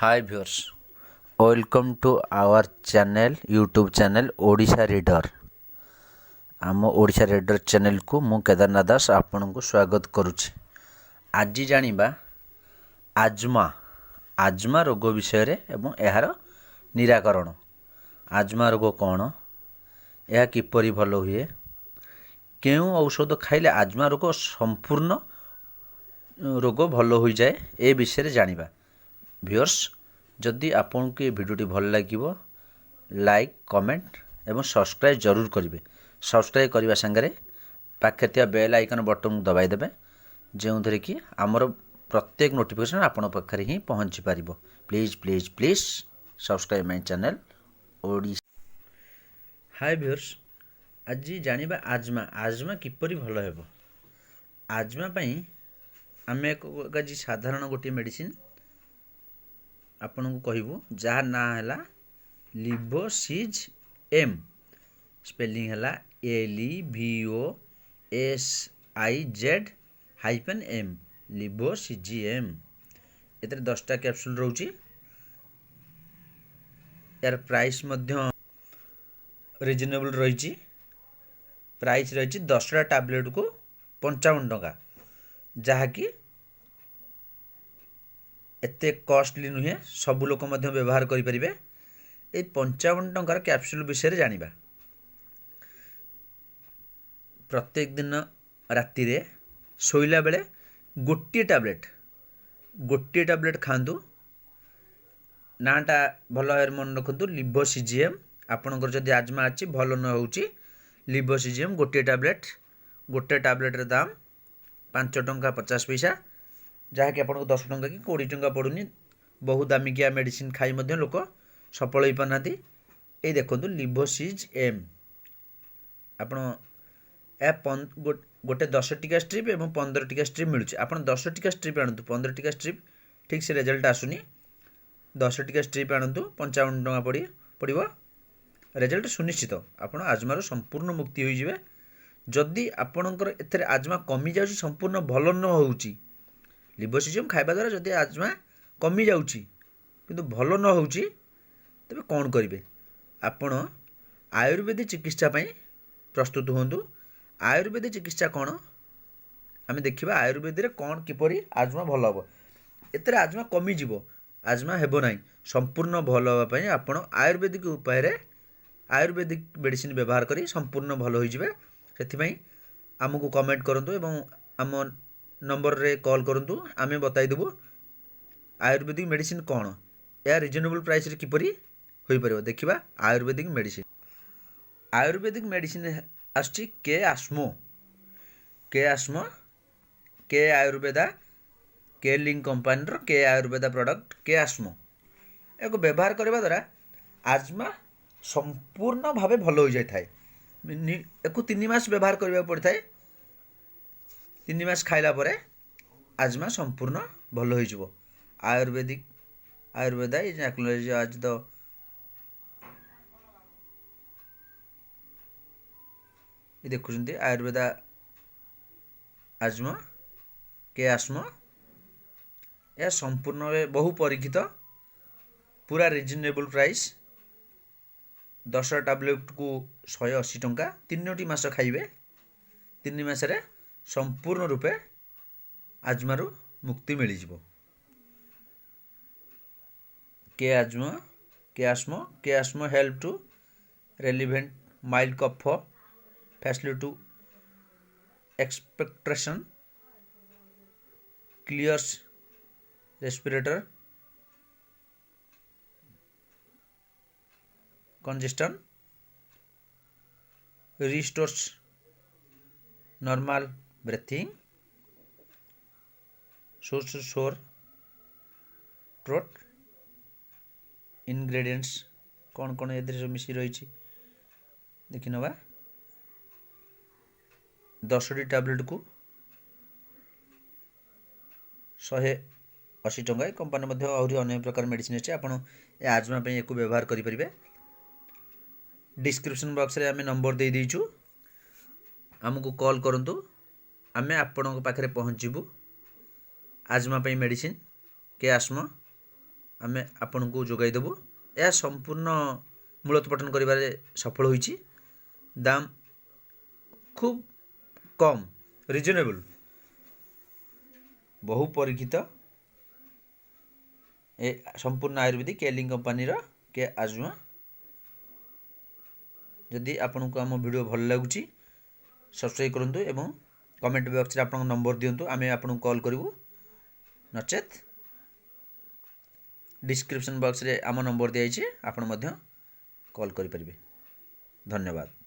Hi viewers, welcome to our channel, YouTube channel Odisha reader. ଆମ Odisha reader ଚ୍ୟାନେଲକୁ ମୁଁ କେଦାରନାଥ ଦାସ ଆପଣଙ୍କୁ ସ୍ୱାଗତ କରୁଛି। ଆଜି ଜାଣିବା ଆଜମା ରୋଗ ବିଷୟରେ ଏବଂ ଏହାର ନିରାକରଣ। ଆଜମା ରୋଗ କ'ଣ, ଏହା କିପରି ଭଲ ହୁଏ, କେଉଁ ଔଷଧ ଖାଇଲେ ଆଜମା ରୋଗ ସମ୍ପୂର୍ଣ୍ଣ ରୋଗ ଭଲ ହୋଇଯାଏ, ଏ ବିଷୟରେ ଜାଣିବା। ଭିଉଅର୍ସ, ଯଦି ଆପଣଙ୍କୁ ଏ ଭିଡ଼ିଓଟି ଭଲ ଲାଗିବ, ଲାଇକ୍, କମେଣ୍ଟ ଏବଂ ସବସ୍କ୍ରାଇବ୍ ଜରୁର କରିବେ। ସବସ୍କ୍ରାଇବ୍ କରିବା ସାଙ୍ଗରେ ପାଖରେ ଥିବା ବେଲ୍ ଆଇକନ୍ ବଟନ୍କୁ ଦବାଇ ଦେବେ, ଯେଉଁଥିରେ କି ଆମର ପ୍ରତ୍ୟେକ ନୋଟିଫିକେସନ୍ ଆପଣଙ୍କ ପାଖରେ ହିଁ ପହଞ୍ଚି ପାରିବ। Please, please, please subscribe my channel Odisha. Hi viewers, ଆଜି ଜାଣିବା ଆଜମା କିପରି ଭଲ ହେବ। ଆଜମା ପାଇଁ ଆମେ ଏକ ଆଜି ସାଧାରଣ ଗୋଟିଏ ମେଡ଼ିସିନ ଆପଣଙ୍କୁ କହିବୁ, ଯାହା ନାଁ ହେଲା ଲିଭୋସିଜ୍ ଏମ୍। ସ୍ପେଲିଂ ହେଲା LEVOSIZ-M, ଲିଭୋସିଜି ଏମ୍। ଏଥିରେ 10ଟା କ୍ୟାପସୁଲ୍ ରହୁଛି। ଏହାର ପ୍ରାଇସ୍ ମଧ୍ୟ ରିଜନେବୁଲ୍ ରହିଛି। ପ୍ରାଇସ୍ ରହିଛି 10ଟା ଟ୍ୟାବଲେଟ୍କୁ 55 ଟଙ୍କା, ଯାହାକି ଏତେ କଷ୍ଟଲି ନୁହେଁ, ସବୁ ଲୋକ ମଧ୍ୟ ବ୍ୟବହାର କରିପାରିବେ। ଏଇ 55 ଟଙ୍କାର କ୍ୟାପସୁଲ୍ ବିଷୟରେ ଜାଣିବା। ପ୍ରତ୍ୟେକ ଦିନ ରାତିରେ ଶୋଇଲା ବେଳେ ଗୋଟିଏ ଟ୍ୟାବଲେଟ୍ ଖାଆନ୍ତୁ। ନାଁଟା ଭଲ ଭାବରେ ମନେ ରଖନ୍ତୁ, ଲିଭୋସିଜିଏମ୍। ଆପଣଙ୍କର ଯଦି ଆଜମା ଅଛି, ଭଲ ନ ହେଉଛି, ଲିଭୋସିଜିଏମ୍ ଗୋଟିଏ ଟ୍ୟାବଲେଟ୍। ଗୋଟେ ଟ୍ୟାବଲେଟ୍ର ଦାମ 5 ଟଙ୍କା 50 ପଇସା, ଯାହାକି ଆପଣଙ୍କୁ 10 ଟଙ୍କା କି 20 ଟଙ୍କା ପଡ଼ୁନି। ବହୁ ଦାମିକିଆ ମେଡ଼ିସିନ ଖାଇ ମଧ୍ୟ ଲୋକ ସଫଳ ହୋଇପାରୁନାହାନ୍ତି। ଏଇ ଦେଖନ୍ତୁ, ଲିଭୋସିଜ୍ ଏମ୍। ଆପଣ ଏହା ଗୋଟେ 10 ଟିକା ଷ୍ଟ୍ରିପ୍ ଏବଂ 15 ଟିକା ଷ୍ଟ୍ରିପ୍ ମିଳୁଛି। ଆପଣ 10 ଟିକା ଷ୍ଟ୍ରିପ୍ ଆଣନ୍ତୁ। 15 ଟିକା ଷ୍ଟ୍ରିପ୍ ଠିକ୍ ସେ ରେଜଲ୍ଟ ଆସୁନି। 10 ଟିକା ଷ୍ଟ୍ରିପ୍ ଆଣନ୍ତୁ, 55 ଟଙ୍କା ପଡ଼ିବ। ରେଜଲ୍ଟ ସୁନିଶ୍ଚିତ, ଆପଣ ଆଜମାରୁ ସମ୍ପୂର୍ଣ୍ଣ ମୁକ୍ତି ହୋଇଯିବେ। ଯଦି ଆପଣଙ୍କର ଏଥିରେ ଆଜମା କମିଯାଉଛି, ସମ୍ପୂର୍ଣ୍ଣ ଭଲ ନ ହେଉଛି, ଲିଭୋସିଜିୟମ୍ ଖାଇବା ଦ୍ୱାରା ଯଦି ଆଜମା କମିଯାଉଛି କିନ୍ତୁ ଭଲ ନ ହେଉଛି, ତେବେ କ'ଣ କରିବେ? ଆପଣ ଆୟୁର୍ବେଦିକ ଚିକିତ୍ସା ପାଇଁ ପ୍ରସ୍ତୁତ ହୁଅନ୍ତୁ। ଆୟୁର୍ବେଦିକ ଚିକିତ୍ସା କ'ଣ ଆମେ ଦେଖିବା। ଆୟୁର୍ବେଦରେ କ'ଣ, କିପରି ଆଜମା ଭଲ ହେବ? ଏଥିରେ ଆଜମା କମିଯିବ, ଆଜମା ହେବ ନାହିଁ। ସମ୍ପୂର୍ଣ୍ଣ ଭଲ ହେବା ପାଇଁ ଆପଣ ଆୟୁର୍ବେଦିକ ଉପାୟରେ ଆୟୁର୍ବେଦିକ ମେଡ଼ିସିନ ବ୍ୟବହାର କରି ସମ୍ପୂର୍ଣ୍ଣ ଭଲ ହୋଇଯିବେ। ସେଥିପାଇଁ ଆମକୁ କମେଣ୍ଟ କରନ୍ତୁ ଏବଂ ଆମ ନମ୍ବରରେ କଲ୍ କରନ୍ତୁ। ଆମେ ବତାଇଦେବୁ ଆୟୁର୍ବେଦିକ ମେଡ଼ିସିନ କ'ଣ, ଏହା ରିଜନେବୁଲ୍ ପ୍ରାଇସ୍ରେ କିପରି ହୋଇପାରିବ। ଦେଖିବା ଆୟୁର୍ବେଦିକ ମେଡ଼ିସିନ। ଆୟୁର୍ବେଦିକ ମେଡ଼ିସିନ ଆସୁଛି କେ ଆସ୍ମୋ, କେ ଆସ୍ମୋ, କେ ଆୟୁର୍ବେଦା, କେ ଲିଙ୍କ କମ୍ପାନୀର କେ ଆୟୁର୍ବେଦା ପ୍ରଡ଼କ୍ଟ କେ ଆସ୍ମୋ। ଏହାକୁ ବ୍ୟବହାର କରିବା ଦ୍ୱାରା ଆଜମା ସମ୍ପୂର୍ଣ୍ଣ ଭାବେ ଭଲ ହୋଇଯାଇଥାଏ। ଏକୁ 3 ମାସ ବ୍ୟବହାର କରିବାକୁ ପଡ଼ିଥାଏ। 3 ମାସ ଖାଇଲା ପରେ ଆଜମା ସମ୍ପୂର୍ଣ୍ଣ ଭଲ ହୋଇଯିବ। Ayurveda is acknowledge as the ଏ ଦେଖୁଛନ୍ତି, ଆୟୁର୍ବେଦା ଆଜମା କେ ଆସ୍ମା। ଏହା ସମ୍ପୂର୍ଣ୍ଣ ଭାବେ ବହୁ ପରୀକ୍ଷିତ, ପୁରା ରିଜନେବୁଲ୍ ପ୍ରାଇସ୍। 10 ଟାବଲେଟ୍କୁ 180 ଟଙ୍କା। 3ଟି ମାସ ଖାଇବେ। 3 ମାସରେ ସମ୍ପୂର୍ଣ୍ଣ ରୂପେ ଆଜମାରୁ ମୁକ୍ତି ମିଳିଯିବ। K asthma, K asthma, K asthma help to relieve mild cough, facilitate expectoration, clears respirator congestion, restores normal breathing, soothes sore throat. Ingredients କ'ଣ କ'ଣ ଏଥିରେ ସବୁ ମିଶି ରହିଛି ଦେଖିନେବା। 10ଟି ଟ୍ୟାବଲେଟ୍କୁ 180 ଟଙ୍କା। ଏ କମ୍ପାନୀ ମଧ୍ୟ ଆହୁରି ଅନେକ ପ୍ରକାର ମେଡ଼ିସିନ ଅଛି। ଆପଣ ଏ ଆଜମା ପାଇଁ ୟାକୁ ବ୍ୟବହାର କରିପାରିବେ। ଡିସ୍କ୍ରିପସନ୍ ବକ୍ସରେ ଆମେ ନମ୍ବର ଦେଇଦେଇଛୁ, ଆମକୁ କଲ୍ କରନ୍ତୁ, ଆମେ ଆପଣଙ୍କ ପାଖରେ ପହଞ୍ଚିବୁ। ଆଜମା ପାଇଁ ମେଡ଼ିସିନ କେ ଆସ୍ମା ଆମେ ଆପଣଙ୍କୁ ଯୋଗାଇ ଦେବୁ। ଏହା ସମ୍ପୂର୍ଣ୍ଣ ମୂଳୋତ୍ପାଟନ କରିବାରେ ସଫଳ ହୋଇଛି। ଦାମ ଖୁବ୍ କମ୍, ରିଜନେବଲ୍, ବହୁ ପରୀକ୍ଷିତ ଏ ସମ୍ପୂର୍ଣ୍ଣ ଆୟୁର୍ବେଦିକ କେଲିଂ କମ୍ପାନୀର କେ ଆଜମା। ଯଦି ଆପଣଙ୍କୁ ଆମ ଭିଡ଼ିଓ ଭଲ ଲାଗୁଛି, ସବସ୍କ୍ରାଇବ୍ କରନ୍ତୁ ଏବଂ କମେଣ୍ଟ ବକ୍ସରେ ଆପଣଙ୍କ ନମ୍ବର ଦିଅନ୍ତୁ, ଆମେ ଆପଣଙ୍କୁ କଲ୍ କରିବୁ। ନଚେତ୍ ଡିସ୍କ୍ରିପ୍ସନ୍ ବକ୍ସରେ ଆମ ନମ୍ବର ଦିଆଯାଇଛି, ଆପଣ ମଧ୍ୟ କଲ୍ କରିପାରିବେ। ଧନ୍ୟବାଦ।